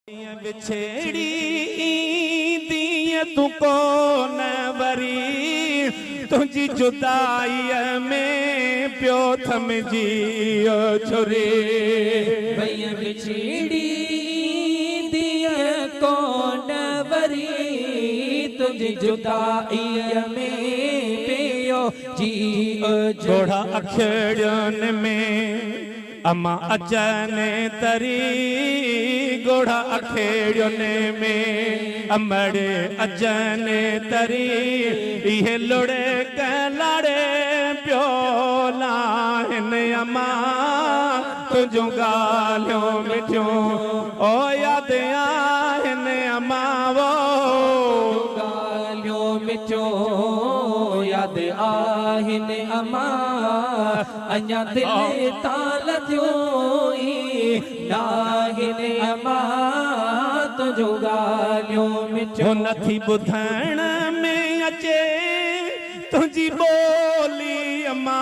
وڇڙي ايندينء تون ڪونه وري، تنهنجي جدائيء ۾ پيو ٿمجي ڇري. وئين وڇڙي ايندينء ڪونه وري، تنهنجي جدائيء ۾ پيو جيء جھري. ڳوڙها اکڙين ۾. اما اچن تري ڳوڙها اکيڙين ۾ امڙ اچن تري اهي لڙڪ لاڙي پيو لاهن اما تنهنجون ڳالهيون مٺيون او ياد آهن اما وو. تنهنجون ڳالهيون مٺيون ياد آهن اما. اڃا دل تان لٿيون ئي ناهن اما تنهنجون ڳالهيون مٺيون. هو نٿي ٻڌڻ ۾ اچي تنهنجي ٻولي اما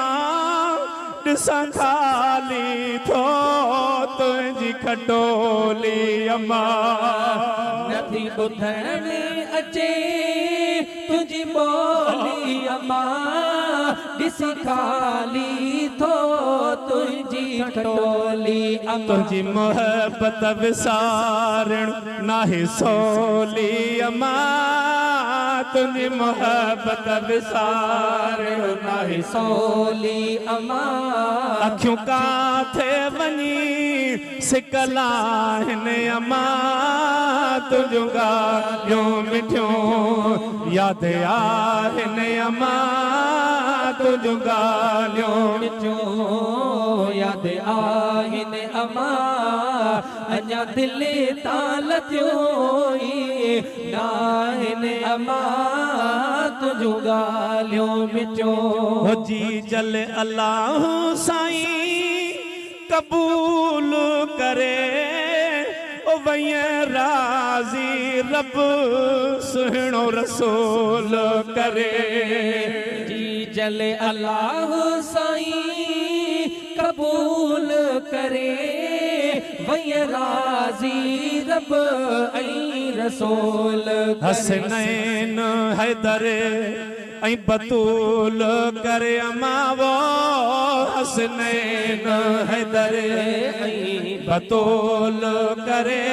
ڏسان خالي ٿو تنهنجي کٽولي اما. نٿي ٻڌڻ ۾ اچي تنهنجي ٻولي اما. ڏسي خالي ٿو تنهنجي کٽولي اما. تنهنجي محبت وسارڻ ناهي سولي اما تنهنجي محبت وسارڻ ناهي سولي اما. اکيون ڪاٿي وڃي سڪل آهن اما تنهنجون ڳالهيون مٺيون ياد آهن اما تنهنجون ڳالهيون. مٺيون ياد آهن اما اڃا دل تان لٿيون ئي ناهن اما تنهنجون ڳالهيون مٺيون. هو جيجل الله سائين قبول ڪري او وئين راضي رب سهڻو رسول ڪري. جيجل الله سائين قبول ڪري وئين راضي رب ۽ رسول ڪري. حسنين حيدر ۽ بتول ڪري امان وو حسنين حيدر ۽ بتول ڪري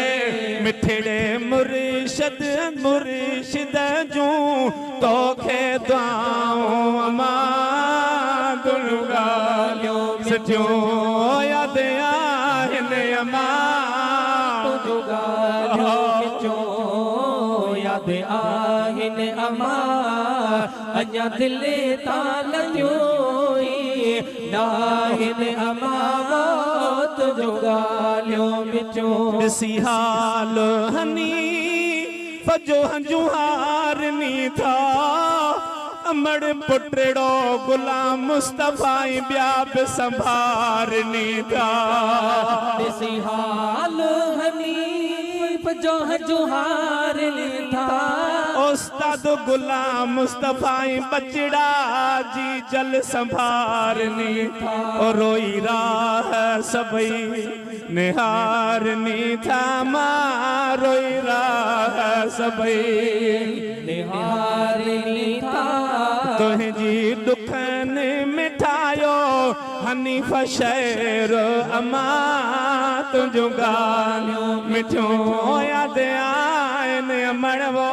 مٺڙي مرشد مرشد جون توکي دعائون امان دليون ڳالهيون سٺيون ياد آهن امان. تنهنجون ڳالهيون مٺيون ياد آهن امان اڃا دل تان لٿيون ئي ناهن امان موت جون ڳالهيون مٺيون. ڏسي حال حنيف جو هنجون هارني ٿا امڙ پٽڙو غلام مصطفيٰ ۽ ٻيا به سنڀارني ٿا. ڏسي حال حنيف جو هنجون هارني ٿا. استاد غلام مصطفيٰ ۽ ٻچڙا جي جل سنڀارني ٿا. روئي راهه سڀئي نهارني ٿا مان روئي راهه سڀئي. نهارني ٿا. تنهنجي ڏکن مٺايو حنيف شعر امان تنهنجون ڳالهيون مٺيون ياد آهن امڙ وو.